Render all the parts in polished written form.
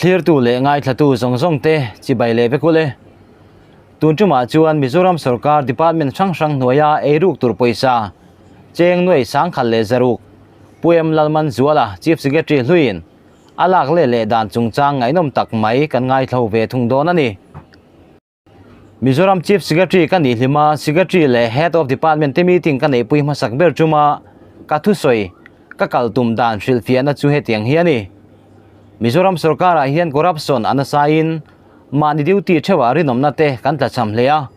Thlirtu leh ngaithlatu zawng zawng te chibai leh vek ule. Tun tumah chuan Mizoram sorkar department hrang hrang hnuaia eiruk tur pawisa cheng nuai sangkhat leh zaruk Pu M Lalmanzuala Chief Secretary hluiin a lak leh leh dan chungchang ngaihnawm tak mai kan ngaithlo ve thung dawn a ni. Mizoram Chief Secretary ka nih hlim a, Secretary leh Head of Department te meeting ka neihpui hmasak ber chuma ka thusawi ka kal tum dan hrilhfiahna chu hetiang hi a ni. Mizoram sorkarah hian corruption a nasain mahni duty theuhah rinawmna te kan tlachham hle a,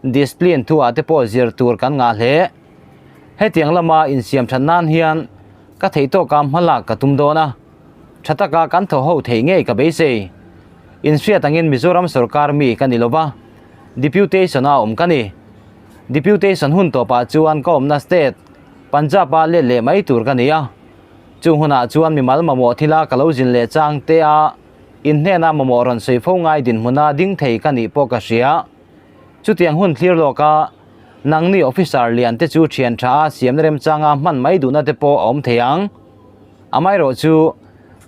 discipline thuah te pawh zir tur kan ngah hle. Hetiang lama insiam that nan hian ka theihtawka hmalak ka tum dawn a, tha taka kan thaw ho thei ngei ka beisei. Inhriat angin Mizoram sorkar mi ka ni lova, Deputation-a awm ka ni. Deputation hun tawpah chuan ka awmna state, Punjab-a let leh mai tur ka ni a. Chung hunah chuan mimal mamawh thila ka lo zin leh chang te a, inhnena mamawh rawn sawi fo ngai dinhmuna ding thei ka nih pawh ka hria. Chutiang hun thlir lawka nangni officer lian te chu thian tha a siamna remchanga hman mai duhna te pawh a awm thei ang. Amaherawh chu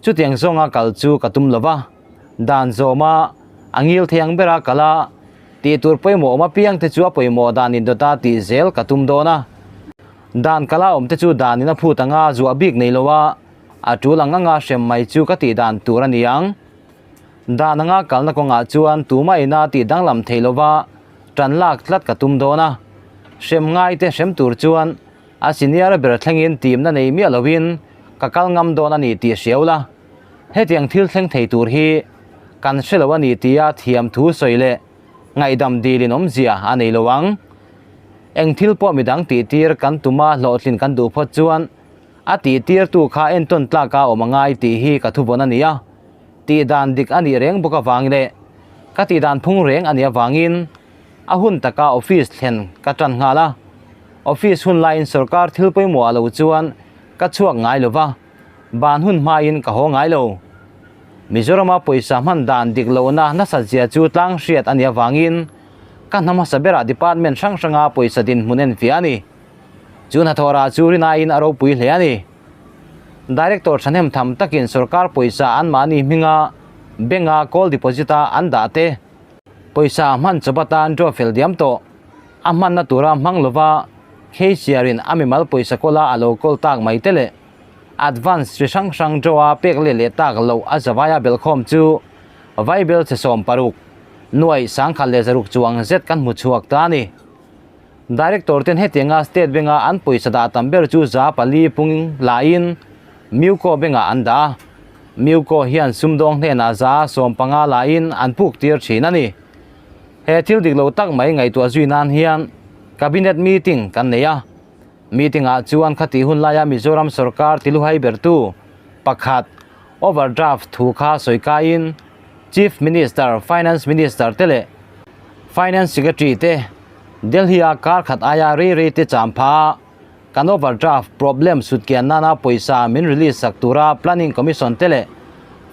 chutiang zawnga kal chu ka tum lo va, dan zawma a ngil thei ang bera kal a, tih tur pawimawh awm apiang te chu a pawimawh dan indawta tih zel ka tum dawn a. Dan kala awm te chu danin a phut anga zuah bik nei lo a, a tul ang anga hrem mai chu ka tih dan tur a ni ang. Dan anga kalna kawngah chuan tumah ina tih danglam thei lo va, tan lak tlat ka tum dawn a. Hrem ngai te hrem tur chuan A senior ber thlengin timna nei miah loin ka kal ngam dawn a ni tih hriau la. Hetiang thil thleng thei tur hi kan hre lo a ni tia thiam thu sawi leh ngaihdam dilin awmzia a nei lo ang. Eng thil pawh midang tihtir kan tuma hlawhtlin kan duh phawt chuan a tihtirtu kha entawn tlaka awm a ngai tih hi ka thuvawn a ni a. Tihdan dik a nih reng bawk avang leh ka tihdan phung reng a nih avangin A hun taka office thlen ka tan nghal a, office hun laiin sorkar thil pawimawh ah lo chuan ka chhuak ngai lo va, ban hun hmain ka haw ngai lo. Mizorama pawisa hman dan dik lohna nasat zia chu tlang hriat a nih avangin ka hna hmasa berah department hrang hranga pawisa dinhmun enfiah a ni. Chu hnathawh rah chu rinaiin a ropui hle a ni. Director thahnem tham takin sorkar pawisa anmahni hminga bank-a call deposit-a an dah te, Pawisa hman chawp atan draw fel diam tawh. A hmanna tura hmang lova Kheichiarin a mimal pawisa kawla a lo kawl tak mai te leh advance chi hrang hrang draw a pek let leh tak loh a zavaia belhkhawm chu Vaibel chhe 60, nuaih 10,600 chuang zet kan hmu chhuak ta a ni. Director ten hetianga State Bank-a an pawisa dah tam ber chu 4% pung lain Muco Bank-ah an dah a. Muco hian sumdawng hnenah 15% lain an puk tir thin a ni. He thil dik lo tak mai ngaihtuah zui nan hian Cabinet meeting kan nei a. Meeting-ah chuan khatih hun laia Mizoram sorkar tiluhai bertu pakhat overdraft thu kha sawi kaiin Chief Minister, Finance Minister te leh Finance Secretary te Delhi-a kar khat aia rei rei te cham pha a, kan overdraft problem sutkian nana pawisa min release sak tura Planning Commission te leh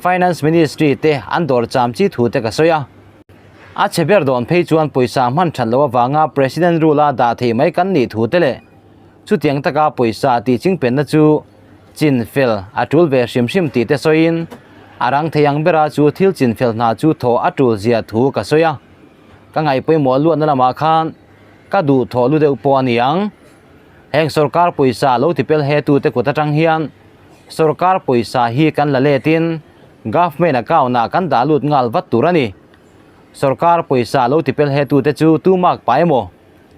Finance Ministry te an dawr cham chi thu te ka sawi a. A chhe ber dawn phei chuan pawisa hman that loh avanga President rule-a dah thei mai kan nih thu te leh chutiang taka pawisa tih chingpenna chu chin fel a tul ve hrim hrim tih te sawiin a rang thei ang bera chu thil chin fel hna chu thaw a tul zia thu ka sawi a. Ka ngaih pawimawh luatna lamah khan ka duh thawh lu deuh pawh a ni ang. Heng sorkar pawisa lo tipel he tute kut atang hian sorkar pawisa hi kan la letin government account ah kan dah lut nghal vat tur a ni. Sorkar pawisa lo tipel he tute chu tu mak pa emaw,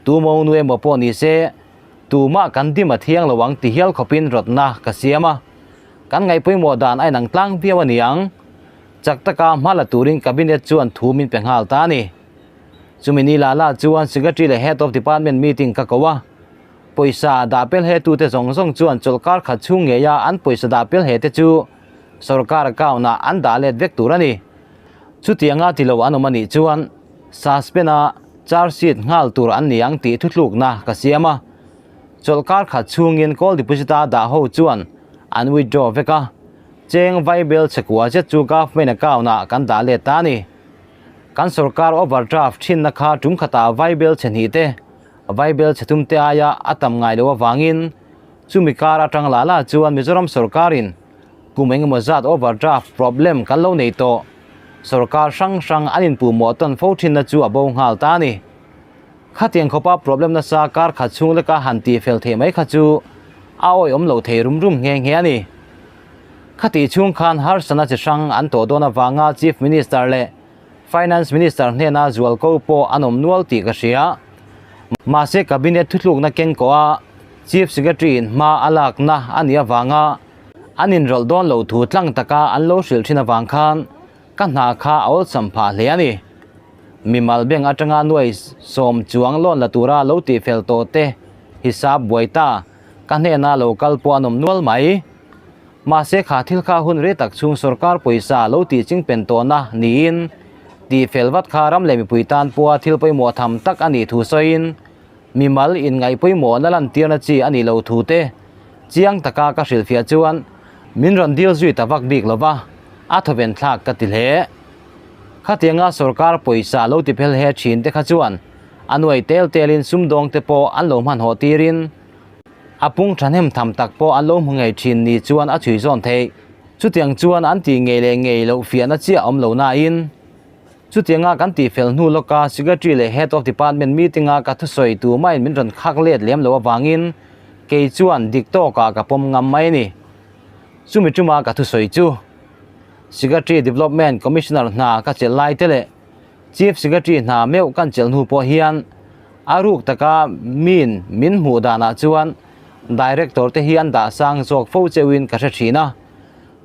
tu monu emaw pawh ni se tumah kan dim a thiang lo ang ti hial khawpin rawtna ka siam a. Kan ngaih pawimawh dan a inang tlang viau a ni ang. Chak taka hma la turin Cabinet chuan thu min pe nghal ta a ni. Chumi ni la la chuan Secretary leh Head of Department meeting ka ko a. Pawisa dah pel he tute zawng zawng chuan chawlhkar khat chhung ngeia an pawisa dah pel he te chu sorkar account ah an dah let vek tur a ni. Chutianga ti lo an awm a nih chuan suspend a charge sheet nghal tur an ni ang tih thuthlukna ka siam a. Chawlhkar khat chhungin call deposit a dah ho chuan an withdraw vek a. Cheng Vaibel chhekua zet chu government account ah kan dah let ta a ni. Kan sorkar overdraft thinna kha tum khatah Vaibel chhe hnih te, Vaibel chhe thum te aia a tam ngai lo avangin chumi kar atang lah lah chuan Mizoram sorkarin. Kum engemaw zat overdraft problem kan lo nei tawh. Sorkar hrang hrang an inpuhmawh tawn fo thinna chu a bo nghal ta a ni. Khatiang khawpa problem nasa kar khat chhung leka han tih fel theih mai kha chu a awihawm lo thei rum rum nghe nghe a ni. Khatih chhung khan harsatna chi hrang an tawh dawn avanga Chief Minister leh Finance Minister hnena zualko pawh an awm nual tih ka hria. Mahse Cabinet thuthlukna keng kawh a Chief Secretary in hma a lakna a nih avanga an inrawlh dawn lo thu tlang taka an lo hrilh thin avang khan ka hna kha a awlsam phah hle a ni. Mimal bank atanga nuai sawm chuang loan la tura lo tihfel tawh te hisap buai ta ka hnena lo kal pawh an awm nual mai. Mahse kha thil kha hun rei tak chhung sorkar pawisa lo tih chingpen tawhna niin tihfel vat kha ram leh mipui tan pawha thil pawimawh tham tak a nih thu sawiin mimal inngaih pawimawhna lantirna chi a nih loh thu te chiang taka ka hrilhfiah chuan min rawn dil zui ta vak bik lova a thawven thlak ka ti hle. Khatianga sorkar pawisa lo ti phel he thin te kha chuan a nuai tel telin sumdawng te pawh an lo hmanhawh tirin A pung thahnem tham tak pawh an lo hmu ngei thin ni chuan a chhui zawn theih. Chutiang chuan an tih ngei leh ngei loh fiahna chiah awm lo nain, chutianga kan tih fel hnu lawka Secretary leh Head of Department meeting-a ka thusawi tu maiin min rawn khak let lem loh avangin kei chuan dik tawkah ka pawm ngam mai a ni. Chumi tuma ka thusawi chu Secretary Development Commissioner hna ka chelh lai te leh Chief Secretary hna meuh kan chelh hnu pawh hian a ruk taka min min hmuh danah chuan Director te hi an dah sang zawk fo cheuhin ka hre thin a,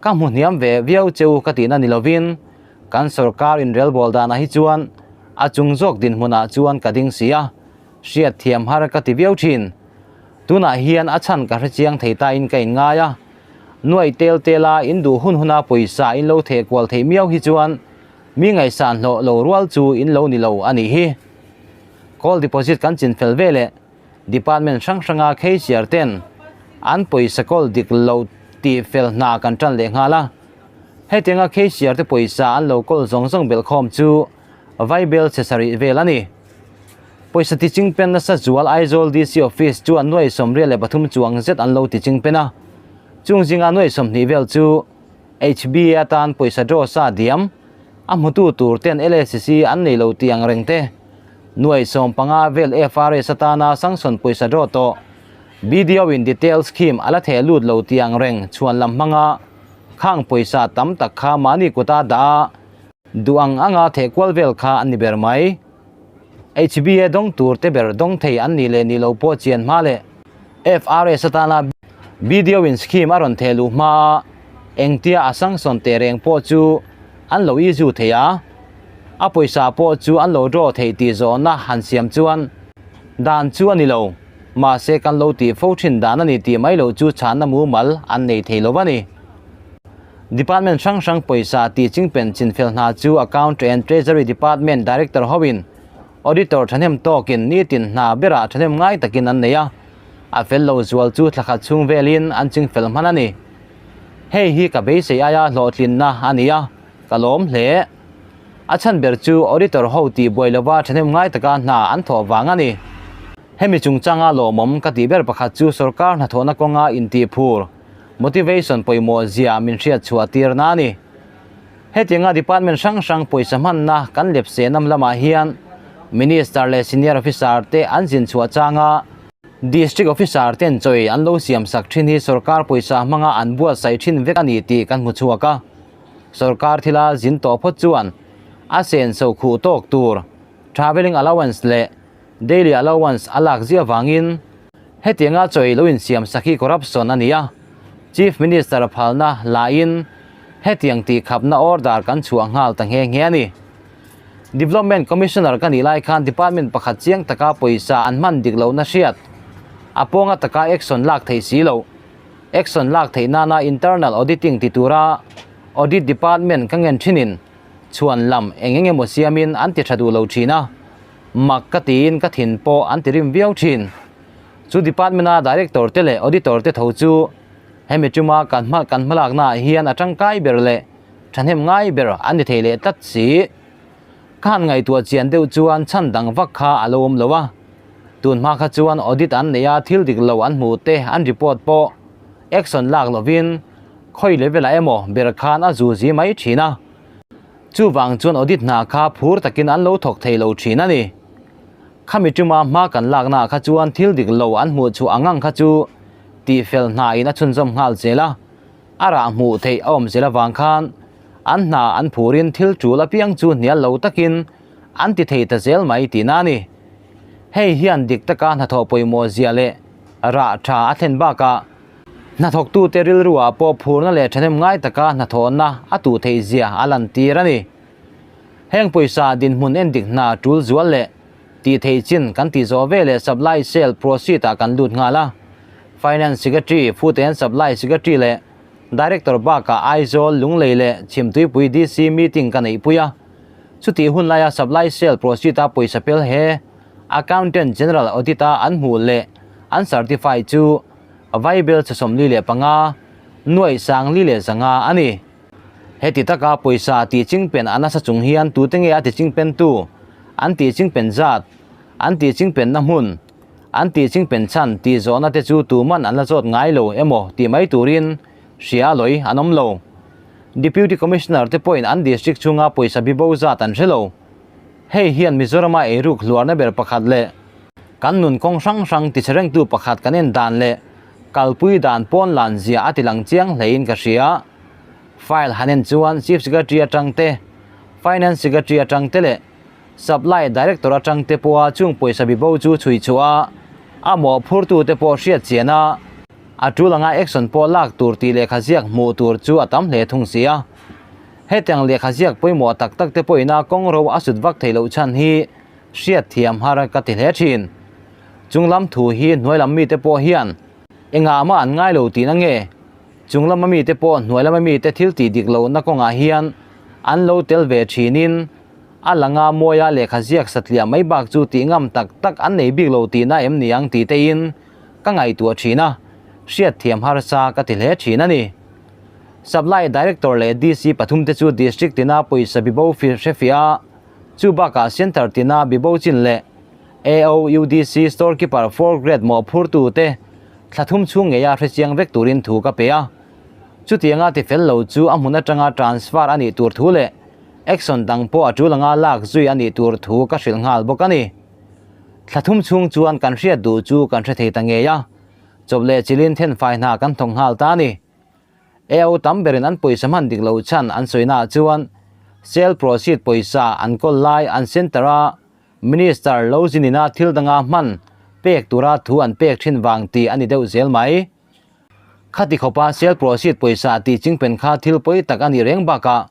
ka hmu hniam ve viau cheu ka tihna ni lovin kan sorkar inrelbawl danah hi chuan a chung zawk dinhmunah chuan ka ding si a, hriat thiam har ka ti viau thin. Tunah hian a chhan ka hre chiang thei tain ka inngai a, nuaih tel tela in duh hun huna pawisa in lo theh kual theih miau hi chuan Mi ngaihsan hlawh lo rual chu in lo ni lo a nih hi. Call deposit kan chin fel ve leh department hrang hranga cashier ten an pawisa call dik lo tih fel hna kan tan leh nghal a. Hetianga cashier te pawisa an lo call zawng zawng belhkhawm chu vaibel chhe sarih vel a ni. Pawisa ti chingpen nasa zual Aizawl DC office chuan nuai 83 chuang zet an lo ti chingpen a. Chung zinga nuai 20 vel chu HB atan pawisa draw sa diam, a hmutu tur ten LACC an nei lo tih ang reng te, nuai 15 vel FRS atana sanction pawisa draw tawh, BDO in detail scheme a la theh lut lo tih ang reng chhuan lam hmanga khang pawisa tam tak kha mahni kuta dah a duh ang anga theh kual vel kha an ni ber mai. HBA dawng tur te ber dawng thei an nih leh nih lo pawh chian hma leh FRS atana BDO in scheme a rawn theh luh hma a, engtia a sanction teh reng pawh chu an lo issue thei a, a pawisa pawh chu an lo draw thei tih zawhna han siam chuan dan chu a ni lo, mahse kan lo tih fo thin dan a ni tih mai loh chu chhanna mumal an nei thei lo a ni. Department hrang hrang pawisa tih chingpen chinfel hna chu Account and Treasury Department Director hoin Auditor thahnem tawkin nitin hna berah thahnem ngai takin an nei a, a fel lo zual chu thla khat chhung velin an chingfel hman a ni. Hei hi ka beisei aia hlawhtlinna a ni a, ka lawm hle. A chhan ber chu Auditor ho tih buai lova thahnem ngai taka hna an thawh vang a ni. Hemi chungchanga lawmawm ka tih ber pakhat chu sorkar hnathawhna kawnga intihphur, motivation, pawimawh zia min hriat chhuah tirna a ni. Hetianga department hrang hrang pawisa hmanna kan lepse nam lamah hian Minister leh Senior Officer te an zin chhuah changa District Officer ten chawi an lo siam sak thin hi sorkar pawisa hmanga an buatsaih thin vek a ni tih kan hmu chhuak a. Sorkar thila zin tawh phawt chuan a senso khuh tawk tur travelling allowance leh daily allowance a lak zia vangin hetianga chawi lo insiam sak hi corruption a ni a, Chief Minister phalna lahin hetiang tih khapna order kan chhuah nghal ta nghe nghe a ni. Development Commissioner ka nih lai khan department pakhat chiang taka pawisa an hman dik lohna hriat a pawnga taka action lak theih si loh. Action lak theih nana internal auditing ti tura audit department ka ngen thinin chhuan lam eng eng emaw siamin an ti tha duh lo thin a. Mak ka tiin ka thin pawh an ti rim viau thin. Chu department a director te leh auditor te tho chu hemi tuma kan hma kan hmalakna ah hian a tangkai ber leh thahnem ngai ber an ni thei leh tlat si. Ka han ngaihtuah chian deuh chuan chhan dang vak kha a lo awm lo a. Tun hma kha chuan audit an nei a thil dik lo an hmuh te an report pawh action lak lovin. Khawi level ah emaw ber khan a zu zi mai thin a. Chuvang chuan audit hna kha phur takin an lo thawk thei lo thin a ni. Khami tuma hma kan lakna ah kha chuan thil dik lo an hmuh chhuah ang ang kha chu tihfel hna in a chhunzawm nghal zel a. A rah hmuh theih a awm zel avang khan an hna an phurin thil tul apiang chu hnial lo takin an ti thei ta zel mai tihna a ni. Hei hian dik taka hnathawh pawimawh zia leh rah tha a thlen bakah hnathawktute rilruah pawh phurna leh thahnem ngai taka hnathawhna a tuh theih zia a lantir a ni. Heng pawisa dinhmun endik hna tul zual leh tih theih chin kan tih zawh veleh Supply Sale Proceed ah kan lut nghal a. Finance Secretary, Food and Supply Secretary leh Director bakah Aizawl, Lunglei leh Chhimtuipui DC meeting ka neihpui a. Chutih hun laia Supply Sale Proceed a pawisa pel he Accountant General Audit a an hmuh leh an certify chu Vaibel chhe 45, nuaih 4500 a ni. Heti taka pawisa tih chingpen a nasa chung hian tute nge a ti chingpentu, an tih chingpen zat, an tih chingpenna hmun, an tih chingpen chhan tih zawhna te chu tuman an la zawt ngai lo emaw tih mai turin hria lawi an awm lo. Deputy Commissioner te pawhin an district chhunga pawisa bibo zat an hre lo. Hei hian Mizorama eiruk hluarna ber pakhat leh kan nun kawng hrang hrang tichherengtu pakhat kan en dan leh kalpui dan pawn lan zia a tilang chiang hlein ka hria. File han en chuan Chief Secretary atang te, Finance Secretary atang te leh Supply Director atang te pawha chung pawisa bibo chu chhui chhuah a, a mawhphurtu te pawh hriat chian a, a tul anga action pawh lak tur tih lehkha ziak hmuh tur chu a tam hle thung si a. Hetiang lehkha ziak pawimawh tak tak te pawhin a kawng ro a sut vak theih loh chhan hi hriat thiam har ka ti hle thin. Chung lam thu hi hnuai lam mite pawh hian engah mah an ngai lo tihna nge? Chung lama mite pawh hnuai lama mite thil tih dik lohna kawngah hian an lo tel ve thinin a langa mawia lehkha ziak satliah mai bak chu tih ngam tak tak an nei bik lo tihna em ni ang tih tein ka ngaihtuah thin a, hriatthiam harsa ka ti hle thin a ni. Supply Director leh DC pathumte chu District tina pawisa bibo hrefiah a, chu bakah Centre tina bibo chin leh AO, UDC, Store Keeper, Four Grade mawhphurtu te thla thum chhung ngeia hrechiang vek turin thu ka pe a. Chutianga tifel lo chu a hmun atanga transfer a nih tur thu leh action dang pawh a tul anga lak zui a nih tur thu ka hrilh nghal bawk a ni. Thla thum chhung chuan kan hriat duh chu kan hre thei ta ngei a, chawp leh chilin thenfai hna kan thawk nghal ta a ni. AO tam berin an pawisa hman dik loh chhan an sawinaah chuan sale proceed pawisa an kawl lai an centre a Minister lo zinina thil danga hman pek tura thu an pek thin vang tih a ni deuh zel mai. Khati khawpa sale proceed pawisa tih chingpen kha thil pawi tak a nih reng bakah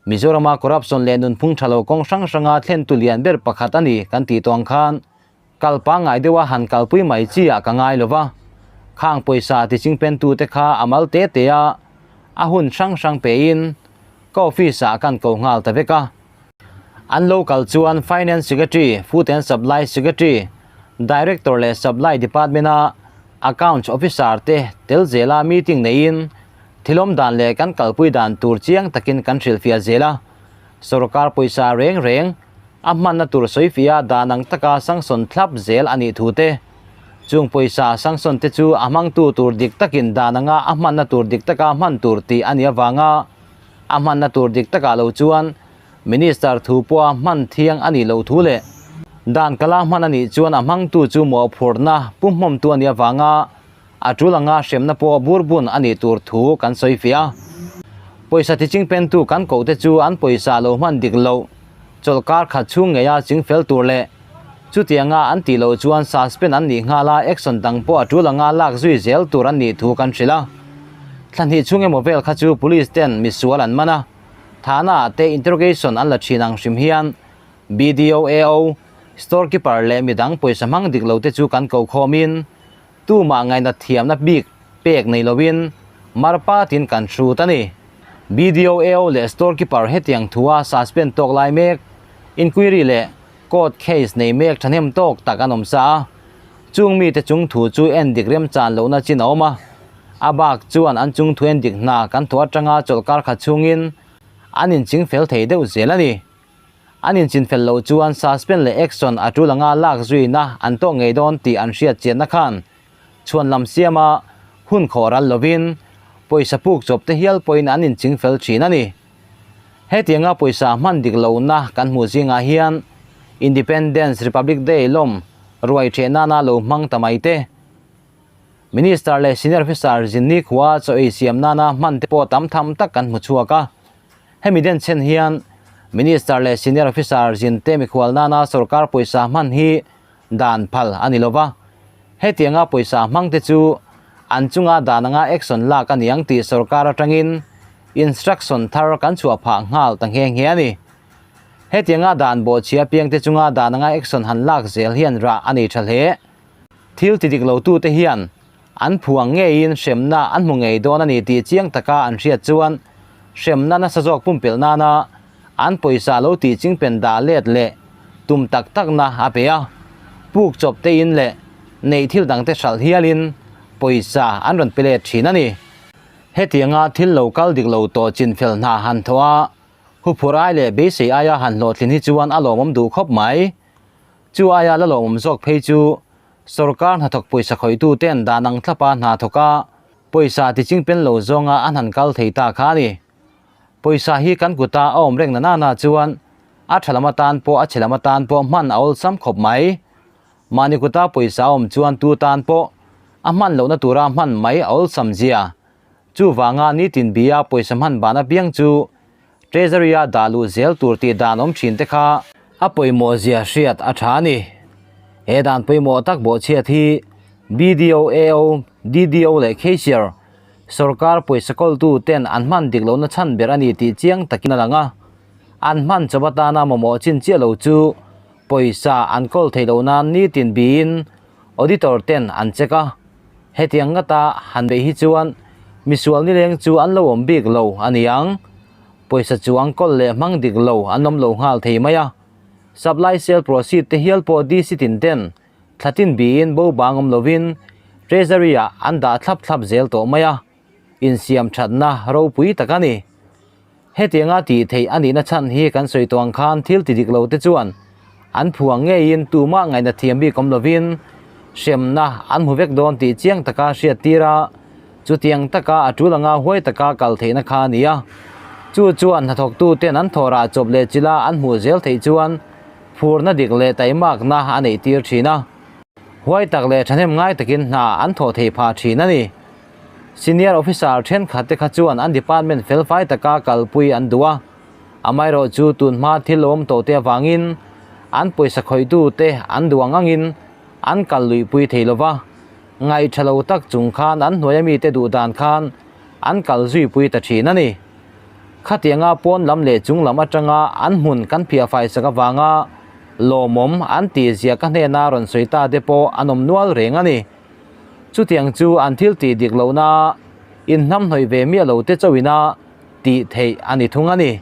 Mizorama corruption leh nunphung tha lo kawng hrang hranga thlentu lian ber pakhat a ni kan tih tawng khan Kal pangngai deuha han kalpui mai chi ah ka ngai lo va, khang pawisa ti chingpentute kha a mal te te a, a hun hrang hrang pein ka office ah kan ko nghal ta vek a. An lo kal chuan Finance Secretary, Food and Supply Secretary, Director leh Supply Department a Accounts Officer te tel zela meeting neiin thilawm dan leh kan kalpui dan tur chiang takin kan hrilhfiah zel a, sorkar pawisa reng reng A hmanna tur sawifiah dan ang taka sanction thlap zel a nih thu te, chung pawisa sanction te chu a hmangtu tur dik takin dan anga a hmanna tur dik taka hman tur tih a nih avanga a hmanna tur dik takah lo chuan Minister thu pawha hman thiang a nih loh thu leh dan kala hman a nih chuan a hmangtu chu mawhphurhna pumhmawmtu a nih avanga A tul anga hremna pawh burbun a nih tur thu kan sawi fiah a. Pawisa tichingpentu kan kohte chu an pawisa lo hman dik loh chawlhkar khat chhung ngeia chingfel tur leh chutianga an tih loh chuan suspend an nih nghal a, action dang pawh a tul anga lak zui zel tur an nih thu kan hrilh a. Thla hnih chhung emaw vel kha chu police ten misual an man a, thahna ah te interrogation an la thin ang hrim hian BDO, AO, store keeper leh midang pawisa hmang dik lo te chu kan ko khawmin Tumah ngaihna thiamna bik pek nei loin marpatin kan hrut a ni. BDO, AO leh store keeper hetiang thua suspend tawk lai mek, inquiry leh court case nei mek thahnem tawk tak an awm sa a. Chung mite chung thu chu en dik remchan lohna chin a awm a. A bak chuan an chung thu en dik hna kan thawh atanga chawlhkar khat chhungin an inching fel thei deuh zel a ni. An inchinfel loh chuan suspend leh action a tul anga lak zuina an tawk ngei dawn tih an hriat chianna khan chhuan lam siama hun khawh ral lovin Pawisa puk chawp te hial pawhin an inching fel thin a ni. Hetianga pawisa hman dik lohna kan hmuh zingah hian Independence Republic Day lawm ruai theh nana lo hmang ta mai te, Minister leh Senior Officer zinni khua chaw ei siam nana hman te pawh tam tham tak kan hmu chhuak a. Hemi den chhen hian Minister leh Senior Officer zin te mikhual nana sorkar pawisa hman hi dan phal a ni lova. Hetianga pawisa hmang te chu an chunga dan anga action lak a ni ang tih sorkar atangin instruction thar kan chhuah phah nghal ta nghe nghe a ni. Hetianga dan bawhchhia piang te chunga dan anga action han lak zel hian rah a nei tha hle. Thil ti dik lo tute hian an phuang ngeiin hremna an hmu ngei dawn a ni tih chiang taka an hriat chuan hremna nasa zawk pumpelh nana an pawisa lo tih chingpen dah let leh tum tak takna a pe a. Puk chawp te in leh neih thil dangte hralh hialin pawisa an rawn pe let thin a ni. Hetianga thil lo kal dik lo tawh chinfel hna han thawh a, huphurh ai leh beisei aia han hlawhtlin hi chuan a lawmawm duh khawp mai. Chu aia la lawmawm zawk phei chu Sorkar hnathawk pawisa khawihtu ten dan ang thlapa hna thawk a, pawisa ti chingpen lo zawnga an han kal thei ta kha a ni. Pawisa hi kan kuta a awm reng na nana chuan a tha lam atan pawh a chhe lam atan pawh hman a awlsam khawp mai. Mahni kuta pawisa a awm chuan tu tan pawh a hman lohna tura hman mai a awlsam zia. Chuvanga nitin bia pawisa hman ban apiang chu Treasury-a dah luh zel tur tih dan awm thin te kha a pawimawh zia hriat a tha a ni. He dan pawimawh tak bawhchhiat hi BDO, AO, DDO leh Cashier, sawrkar pawisa kawltu ten an hman dik lohna chhan ber a ni tih chiang takin a lang a. An hman chawp atana mamawh chin chiah lo chu pawisa an kawl theih loh nan nitin biin auditor ten an check a. Hetiang ngata han beih hi chuan misual nileng chu an lo awm bik lo a ni ang. Pawisa chuang kawl leh hmang dik lo an awm lo nghal thei mai a. Supply sale proceed te hial pawh DC tin ten thla tin biin bo bang awm lovin Treasury ah an dah thlap thlap zel tawh mai a. Insiam thatna ropui tak a ni. Hetianga tih theih a nihna chhan hi kan sawi tawh ang khan thil ti dik lo te chuan an phuang ngeiin tumah ngaihna thiam bik awm lovin hremna an hmu vek dawn tih chiang taka hriat tir a, chutiang taka a tul anga huai taka kal theihna kha a ni a. Chu chuan hnathawktu ten an thawhrah chawp leh chila an hmuh zel theih chuan phurna dik leh taimakna a neih tir thin a. Huai tak leh thahnem ngai takin hna an thawh theih phah thin a ni. Senior officer thenkhat te kha chuan an department felfai taka kalpui an duh a, amaherawh chu tunhma thil awm tawh te avangin an pawisa khawihtu te an duh ang angin an kal luihpui thei lova, ngaihtha lo tak chung khan an hnuaia mite duh dan khan an kal zuipui ta thin a ni. Khatianga pawn lam leh chung lam atanga an hmun kan phiahfai sak avanga lawmawm an tihzia ka hnena rawn sawi ta te pawh an awm nual reng a ni. Chutiang chu an thil tih dik lohna inhnamhnawih ve miah lo te chauhina tih theih a ni thung a ni.